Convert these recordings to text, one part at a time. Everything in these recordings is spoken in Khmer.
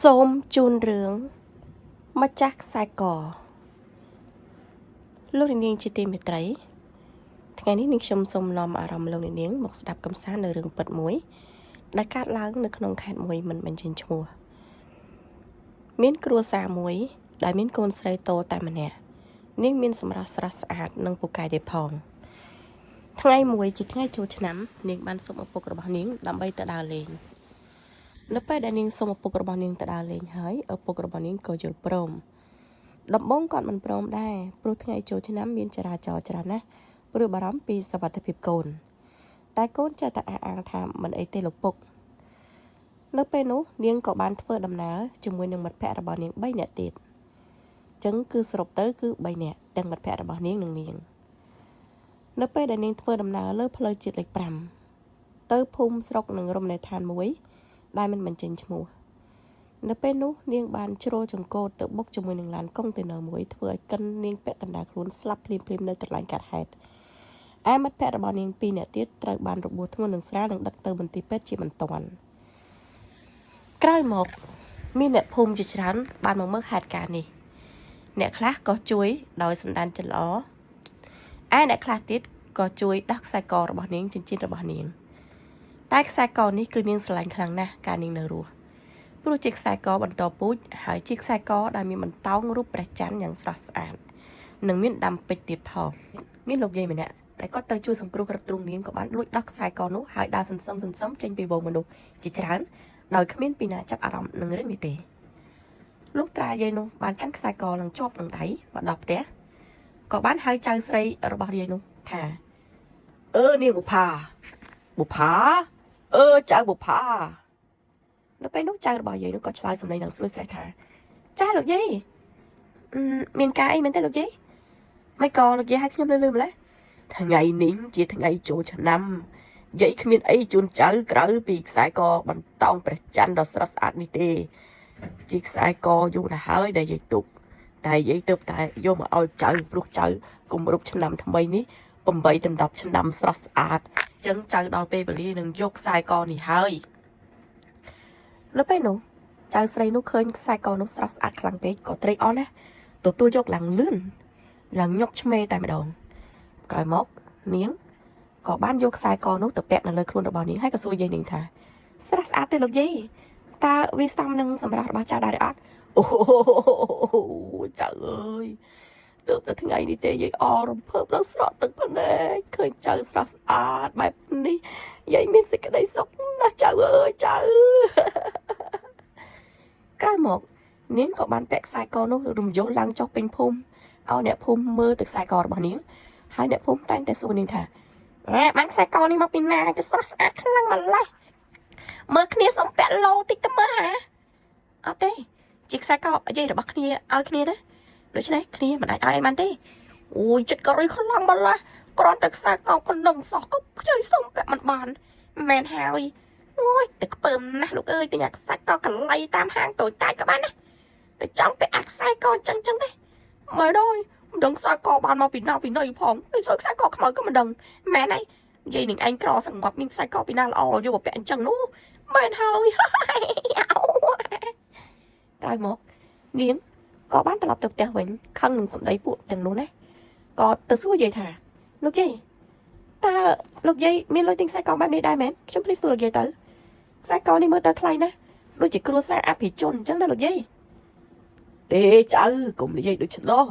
សូមជូនរឿងម្ចាស់ខ្សែកលោកអ្នកនាងជាទីមេត្រីថ្ងៃនេះនាងខ្ញុំសូមនាំអារម្មណ៍លោកអ្នកនាងមកស្ដាប់កំសាន្តនៅរឿងពិតមួយដែលកើតឡើងនៅក្នុងខេត្តមួយមិនបញ្ចេញឈ្មោះមានគ្រួសារមួយដែលមានកូនស្រីតូតែម្នាក់នាងមានសម្រស់ស្រស់ស្អាតនិងពូកែទៀតផងថ្ងៃមួយជាថ្ងៃចូលឆ្នាំនាងបានសុំឪពុករបស់នាងដើម្បីទៅដើរលេងនៅពេលដែលនាងសុំឪពុករបស់នាងទៅដើរលេងហើយឪពុករបស់នាងក៏យល់ព្រមដំបូងគាត់មិនព្រមដែរព្រោះថ្ងៃចូលឆ្នាំមានចរាចរណ៍ច្រើនណាស់ព្រោះបារម្ភពីសុវត្ថិភាពកូនតែកូនចេះតែអះអាងថាមិនអីទេលោកពុកនៅពេលនោះនាងក៏បានធ្វើដំណើរជាមួយនឹងមិត្តភ័ក្តិរបស់នាង3នាក់ទៀតចឹងគឺសរុបទៅគឺ3នាក់ទាំងមិត្តភ័ក្តិរបស់នាងនិងនាងនៅពេលដែលនាងធ្វើដំណើរលើផ្លូវជាតិលេខ5ទៅភូមិស្រុកនិងរមណីយដ្ឋានមួយដែលមិនបញ្ចេញឈ្មោះនៅពេលនោះនាងបានជ្រុលចង្កូតទៅបុកជាមួយនឹងឡានកុងតឺន័រមួយធ្វើឲ្យកិននាងពាក់កណ្ដាលខ្លួនស្លាប់ភ្លាមៗនៅកន្លែងកើតហេតុឯមិត្តភ័ក្តិរបស់នាងពីរនាក់ទៀតត្រូវបានរបួសធ្ងន់នឹងស្រាលនិងដឹកទៅមន្ទីរពេទ្យជាបន្ទាន់ក្រោយមកមានអ្នកភូមិជាច្រើនបានមកមើលហេតុការណ៍នេះអ្នកខ្លះក៏ជួយដោយសន្តានចិត្តល្អឯអ្នកខ្លះទៀតក៏ជួយដោះខ្សែករបស់នាងចិញ្ចៀនរបស់នាងតែខ្សែកនេះគឺនាងស្រឡាញ់ខ្លាំងណាស់កាលនាងនៅរស់ព្រោះជាខ្សែកបន្តពូជហើយជាខ្សែកដែលមានបន្តោងរូបព្រះច័ន្ទយ៉ាងស្រស់ស្អាតនិងមានដាំពេជ្រទៀតផងមានលោកយាយម្នាក់ដែលគាត់ទៅជួយសង្គ្រោះរឹតទ្រូងនាងក៏បានលួចដោះខ្សែកនោះហើយដើរសន្សឹមសន្សឹមចេញពីវងមនុស្សជាច្រើនដោយគ្មានពីណាចាប់អារម្មណ៍នឹងរឿងនេះទេលោកត្រាយាយនោះបានកាន់ខ្សែកនឹងជាប់នឹងដៃមកដល់ផ្ទះក៏បានហៅចៅស្រីរបស់យាយនោះថាអឺនាងបុផាបុផាអឺចៅបុផានៅពេលនោះចៅរបស់យាយនោះក៏ឆ្លើយសំឡេងនឹងស្រួយស្រេះថាចាលោកយាយមានការអីមែនទេលោកយាយមិនក៏លោកយាយហៅខ្ញុំលឺលឺម្ល៉េះថ្ងៃនេះជាថ្ងៃចូលឆ្នាំយាយគ្មានអីជូនចៅក្រៅពីខ្សែកបន្តោងព្រះច័ន្ទដ៏ស្រស់ស្អាតនេះទេជាខ្សែកយូរណាស់ហើយដែលយាយទុកតែយាយទៅតែយកមកឲ្យចៅព្រោះចៅគម្រប់ឆ្នាំថ្មីនេះ8ដល់10ឆ្នាំស្រស់ស្អាតចឹងចៅដល់ពេលវេលានឹងយកខ្សែកនេះហើយនៅពេលនោះចៅស្រីនោះឃើញខ្សែកនោះស្រស់ស្អាតខ្លាំងពេកក៏ត្រេកអរណាស់ទទួលយកឡើងលឿនឡើងញុកឆ្មេតែម្ដងក្រោយមកនាងក៏បានយកខ្សែកនោះទៅពាក់នៅលើខ្លួនរបស់នាងហើយក៏សួរយាយនាងថាស្រស់ស្អាតទេលោកយាយតើវាសមនឹងសម្រស់របស់ចៅដែរឬអត់អូចៅអើយទើបតែថ្ងៃនេះទេយាយអរំភើបដល់ស្រក់ទឹកភ្នែកឃើញចៅស្រស់ស្អាតបែបនេះយាយមានសេចក្តីសុខណាស់ចៅអើយចៅក្រោយមកនាងក៏បានពាក់ខ្សែកនោះរំយោលឡើងចុះពេញភូមិឲ្យអ្នកភូមិមើលទៅខ្សែករបស់នាងហើយអ្នកភូមិតែងតែសួរនាងថាបានខ្សែកនេះមកពីណាទៅស្រស់ស្អាតខ្លាំងម្ល៉េះមើលគ្នាសុំពាក់ឡូតិចទៅមើលហាអត់ទេជាខ្សែកយាយរបស់គ្នាឲ្យគ្នាណាដូច្នេះគ្នាមិនអាចឲ្យអីបានទេអូយចិត្តក៏រុយខ្លាំងម្ល៉េះគ្រាន់តែខ្សែកប៉ុណ្ណឹងសោះក៏ខ្ចីសុំពាក់មិនបានមែនហើយអូយតែខ្ពើមណាស់លោកអើយទិញអាខ្សែកកលៃតាមហាងតូចតាចក៏បានណាតែចង់ពាក់អាខ្សែកអញ្ចឹងចឹងទេមើលដល់មិនដឹងខ្សែកបានមកពីណាពីណីផងឯខ្សែកខ្មៅក៏មិនដឹងមែនហើយនិយាយនឹងឯងក្រសង្ងប់មានខ្សែកពីណាល្អយកមកពាក់អញ្ចឹងនោះមែនហើយក្រោយមកនាងក៏បានត្រឡប់ទៅផ្ទះវិញខឹងនឹងសម្ដីពួកទាំងនោះណាក៏ទៅសួរយាយថាលោកយាយតើលោកយាយមានលុយទិញខ្សែកបែបនេះដែរមែនខ្ញុំភ្លេចសួរលោកយាយទៅខ្សែកនេះមើលទៅថ្លៃណាស់ដូចជាគ្រួសារអភិជនអញ្ចឹងណាលោកយាយទេចៅកុំនិយាយដូច្នោះ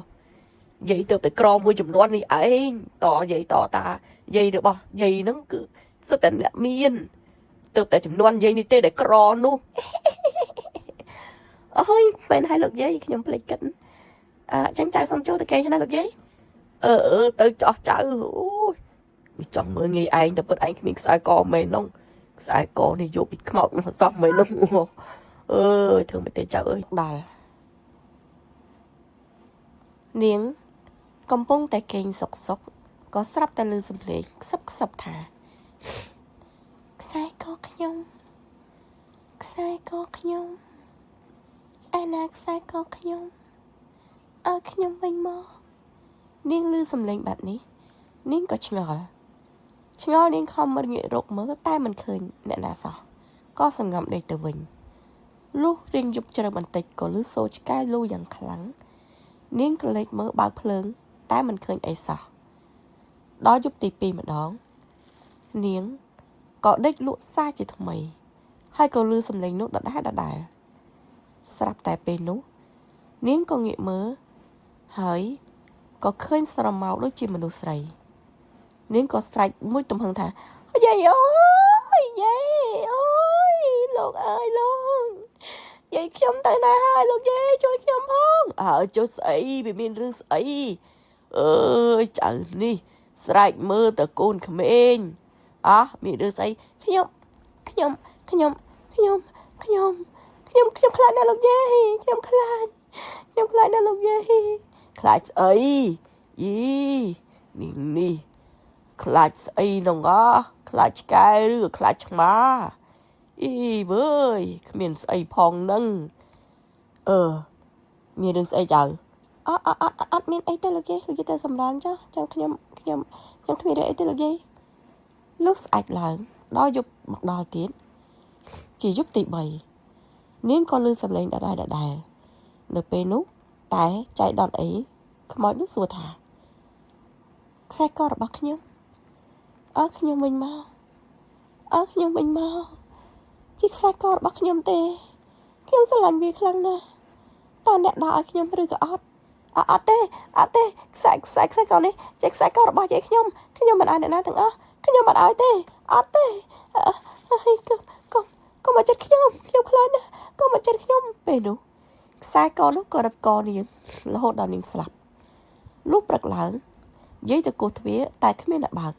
យាយទៅតែក្រមួយចំនួននេះឯងតយាយតតាយាយរបស់យាយហ្នឹងគឺសិតតែអ្នកមានទៅតែចំនួនយាយនេះទេដែលក្រនោះអូយមែនហើយលោកយាយខ្ញុំភ្លេចគិតអឺចឹងចៅសុំចូលទៅគេណាលោកយាយអឺអឺទៅចោះចៅអូយមិនចង់មើលងាយឯងតែពិតឯងគ្មានខ្សែកមែននោះខ្សែកនេះយកពីខ្មោចមកសោះមែននោះអើយធ្វើមិនទេចៅអើយដល់នាងកំពុងតែគេងសុកសុកក៏ស្រាប់តែឮសំឡេងខ្សឹបខ្សឹបថាខ្សែកខ្ញុំខ្សែកខ្ញុំឯណាខ្សែកខ្ញុំឲ្យខ្ញុំវិញមកនាងឮសំឡេងបែបនេះនាងក៏ឆ្ងល់ឆ្ងល់នាងខំរងាករកមើលតែមិនឃើញអ្នកណាសោះក៏សង្ងំដេកទៅវិញ។ លុះរៀងយប់ជ្រៅបន្តិចក៏ឮសូរឆ្កែលូយ៉ាងខ្លាំងនាងក៏លេចមើលបើកភ្លើងតែមិនឃើញអីសោះដល់យប់ទី2ម្ដងនាងក៏ដេកលក់សាជាថ្មី ហើយក៏ឮសំឡេងនោះដដែលដដែលស្រាប់តែពេលនោះនាងក៏ងាកមើលហើយក៏ឃើញស្រមោលដូចជាមនុស្សស្រី នាងក៏ស្រែកមួយទំហឹងថាយាយអូយយាយអូយលោកអើយលោកយាយខ្ញុំទៅណាហើយលោកយាយជួយខ្ញុំផងអើចុះស្អីវាមានរឿងស្អីអើយចៅនេះស្រែកមើលតកូនក្មេងអោះមានរឿងស្អីខ្ញុំខ្ញុំខ្ញុំខ្ញុំខ្ញុំខ្ញុំខ្ញុំខ្លាចណាស់លោកយាយខ្ញុំខ្លាចខ្ញុំខ្លាចណាស់លោកយាយខ្លាចស្អីយីនេះនេះ ខ្លាចស្អីនងអខ្លាចឆ្កែឬក៏ខ្លាចឆ្មាអីវើយគ្មានស្អីផងនឹងអឺមានរឿងស្អីចៅអត់អត់អត់អត់មានអីទេលោកយាយលោកយាយទៅសម្រានចុះចាំខ្ញុំខ្ញុំខ្ញុំគ្មានរឿងអីទេលោកយាយលុះស្អែកឡើងដល់យប់មកដល់ទៀតជាយប់ទី3នាងក៏ឮសំឡេងដដែលដដែលនៅពេលនោះតែចៃដន្យអីខ្មោចនោះសួរថាខ្សែករបស់ខ្ញុំអើខ្ញុំវិញមកអើខ្ញុំវិញមកជាខ្សែករបស់ខ្ញុំទេខ្ញុំស្រឡាញ់វាខ្លាំងណាស់តើអ្នកដោះឲ្យខ្ញុំឬក៏អត់អអត់ទេអត់ទេខ្សែខ្សែខ្សែកនេះជាខ្សែករបស់យាយខ្ញុំខ្ញុំមិនឲ្យអ្នកណាទាំងអស់ខ្ញុំមិនឲ្យទេអត់ទេហើយកុំកុំកុំមកចិត្តខ្ញុំខ្ញុំខ្លាចណាស់កុំមកចិត្តខ្ញុំពេលនោះខ្សែកនោះក៏រត់កនាងរហូតដល់នាងស្លាប់លុះព្រឹកឡើងយាយទៅគោះទ្វារតែគ្មានអ្នកបើក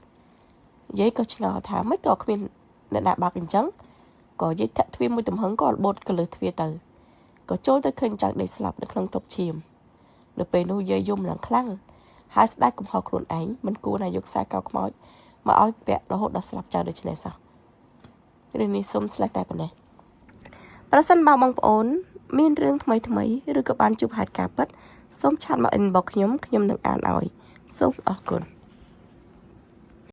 យាយក៏ឆ្ងល់ថាមិនក៏គ្មានអ្នកណាបើកអញ្ចឹងក៏យាយធាក់ទ្វារមួយទំហឹងក៏របូតកលើទ្វារទៅក៏ចូលទៅឃើញចៅដេកស្លាប់នៅក្នុងទុកឈាមនៅពេលនោះយាយយំឡើងខ្លាំងហើយស្ដាយកំហុសខ្លួនឯងមិនគួរណាយកខ្សែកោខ្មោចមកឲ្យពាក់រហូតដល់ស្លាប់ចៅដូច្នេះសោះរឿងនេះសូមស្លេះតែប៉ុណ្ណេះប្រសិនបើបងប្អូនមានរឿងថ្មីថ្មីឬក៏បានជួបហេតុការណ៍ពិតសូមឆាតមក inbox ខ្ញុំខ្ញុំនឹងអានឲ្យសូមអរគុណ។